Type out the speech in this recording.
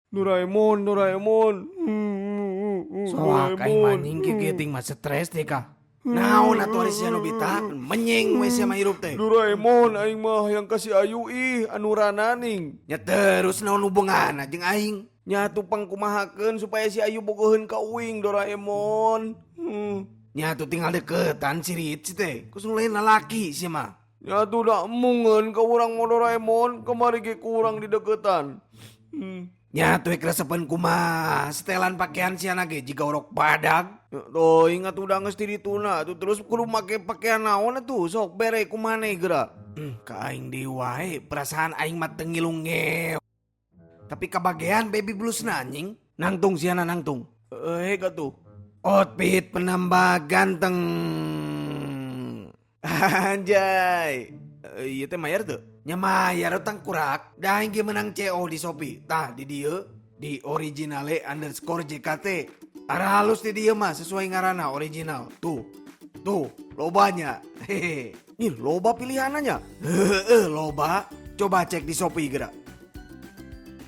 Doraemon, Doraemon. Soak aing mah anjing kieu geuting mah stres teh kah. Naon atuh ari sia, Nobita? Menyeng we sia mah hirup teh. Doraemon, aing mah hayang ka si Ayu ih, anu rananing. Nya terus naon hubunganna jeung aing? Nya atuh pangkumahakeun supaya si Ayu bogoheun ka uing, Doraemon. Nya atuh tinggal deketan sirit si teh. Kos nu lain lalaki sia mah. Nya atuh da emungeun ka urang mah, Doraemon, kamari ge kurang dideketan. Nya atuh resepeun kumaha, setelan pakaian sia ge jiga orok badag. Tuh, ingat udah geus di dituna tuh, terus kudu make pakaian naon atuh? Sok bere ku maneh geura. Ka aing deui wae, perasaan aing mah teu ngilu ngewe. Tapi kabagean baby blues na, anjing. Nangtung siana, nangtung. Eh, tuh. Outfit penambah ganteng. Anjay. Ieu teh mayar tuh? Nya mayar tangkurak. Da aing ge menang CO di Shopee. Tah, di dieu di originale_JKT. Arah halus di dieu mah sesuai ngaranna original. Tuh. Tuh, lobanya. Hehe. Ih, loba pilihannya. Heeh, loba. Coba cek di Shopee geura.